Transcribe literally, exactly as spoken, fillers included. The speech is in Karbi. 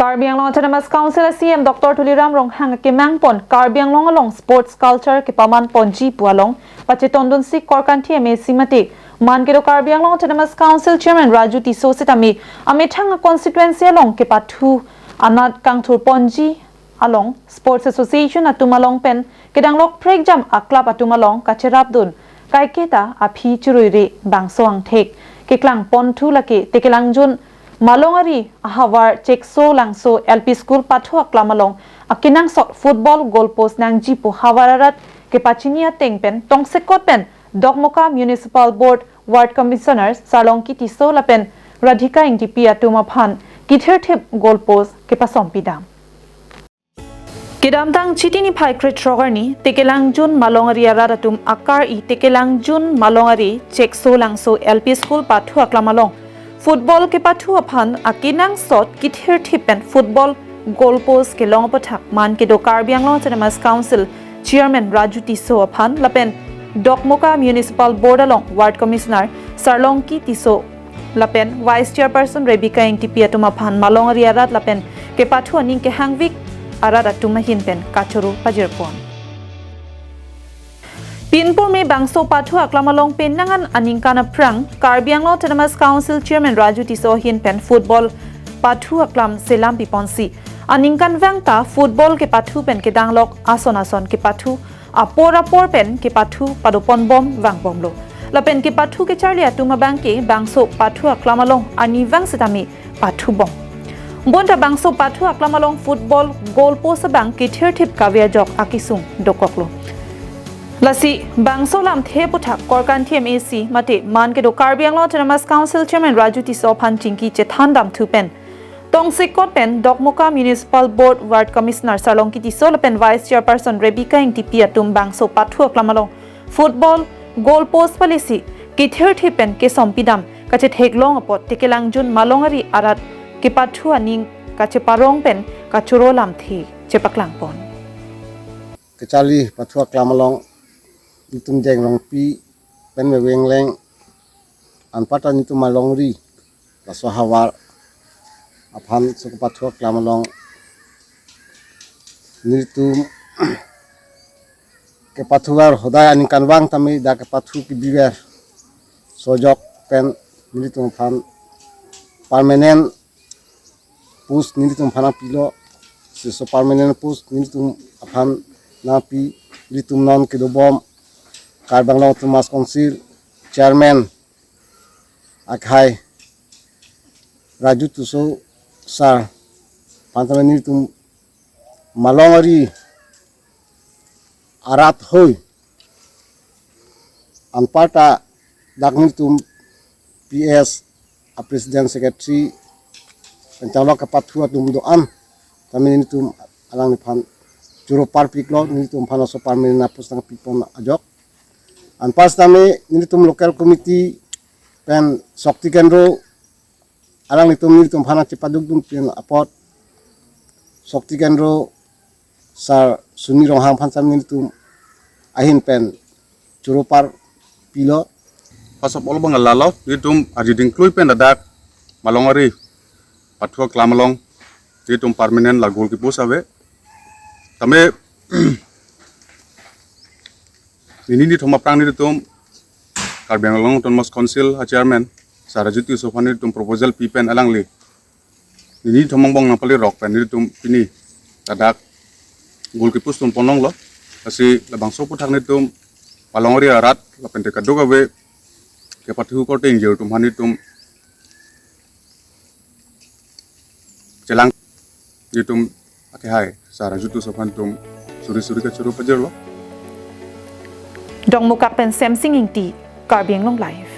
Karbi Anglong Autonomous Council a C E M Doctor Tuliram Ronghang akemang pon Karbi Anglong along sports culture kepaman ponji pu along pachetondunsi Korkanthi M A C mate man kedo Karbi Anglong Autonomous Council Chairman Raju Tisso sitame amethang a constituency along kepathu anat kangthur ponji along Sports Association atum along pen kedanglok prekjam a club atum along kacherapdun kaiketa aphi churuire bangso angthek keklang ponthu lake Tekelangjun Malongari ahavar Chekso Langso L P School pathu aklam along akenangsot football goal post nangji pu havar arat kepachini ateng pen tongsekot pen Dokmoka Municipal Board Ward Commissioner Sarlongki Tisso lapen Radhika Ingtipi atum aphan kithirthip goal post kepasom pidam. Kedamtang Chiti niphai krethrok arni Tekelangjun Malongari arat atum akar-i Tekelangjun Malongari Chekso Langso L P School pathu aklam along football kepathu aphan akenangsot kithirthip pen football goal post kelong aputhak man kedo Karbi Anglong Autonomous Council Chairman Raju Tisso aphan lapen Dokmoka Municipal Board along Ward Commissioner Sarlongki Tisso lapen Vice Chairperson Rebecca Ingtipi atum aphan Malongari arat lapen kepathu aning kehangvik arat atum ahin pen kachoro pajirpon. Pinpur me bangso pathu aklam along penang an aningkan aphrang Karbi Anglong Autonomous Council Chairman Raju Tisso ahin pen football pathu aklam selam piponsi aningkanvang ta football kepathu pen kedanglok ason ason kepathu apor apor pen kepathu padoponbom vangbomlo. Lapen kepathu kecharli atum abangke bangso pathu aklam along arnivang sitame pathubom. Bonta bangso pathu aklam along football goal post abang kithirthip kave ajok akesung dokoklo. Lasi bangso lamthe aputhak Korkanthi M A C mate man kedo Karbi Anglong Autonomous Council Chairman Raju Tisso aphan chingki chethan damthu pen tongsekot pen Dokmoka Municipal Board Ward Commissioner Sarlongki Tisso lapen Vice Chairperson Rebecca Ingtipi atum bangso pathu aklam along football goal post palisi kithirthip pen kesom pidam kachetheklong apot Tekelangjun Malongari arat kepathu aning kacheparong pen kachoro lamthe chepaklangpon. Kecharli pathu aklam along nelitum Jengrongpi pen Mewengleng anparta nelitum Malongari laso havar aphan so kepathu aklam along nelitum kepathuver hodai aningkanvang tame dak kepathu kebiver sojok pen nelitum aphan permanent post nelitum aphan nangpilo. Siso permanent post nelitum aphan nangpi, nelitum non kedobom Karbi Anglong Autonomous Council Chairman akhai Raju Tisso sir aphan tame nelitum Malongari arat hoi anparta dak nelitum P S a president secretary pen changlok kepathu atum do-an tame nelitum alangliphan choro parpiklo, nelitum aphan laso permanent post nangpipon ajok. Anpar tame nelitum local committee pen Shakti Kendro alanglitum nelitum aphan chepadukdun pen apot Shakti Kendro sir Suni Ronghang aphan tame nelitum ahin pen choro parpilo. First of all, bang lalo nelitum arjuding klui pen ladak Malongari pathu aklam along nelitum permanent la goal kepost ave. Tame nini nithom aphrang nelitum Karbi Anglong Autonomous Council a chairman sir Raju Tisso aphan nelitum proposal pi pen alangli nini nithom angbong nangpalirok pen nelitum pini ladak goal kepost dun ponlonglo. Lasi labangso aputhak nelitum Malongari arat lapen te kadokave kepathu korte ingjir atum aphan nelitum chelang nelitum akhai sir Raju Tisso aphan nelitum suri suri kachoro pajirlo. Dongmukak pen Semsing Ingti, Karbi Anglong Live.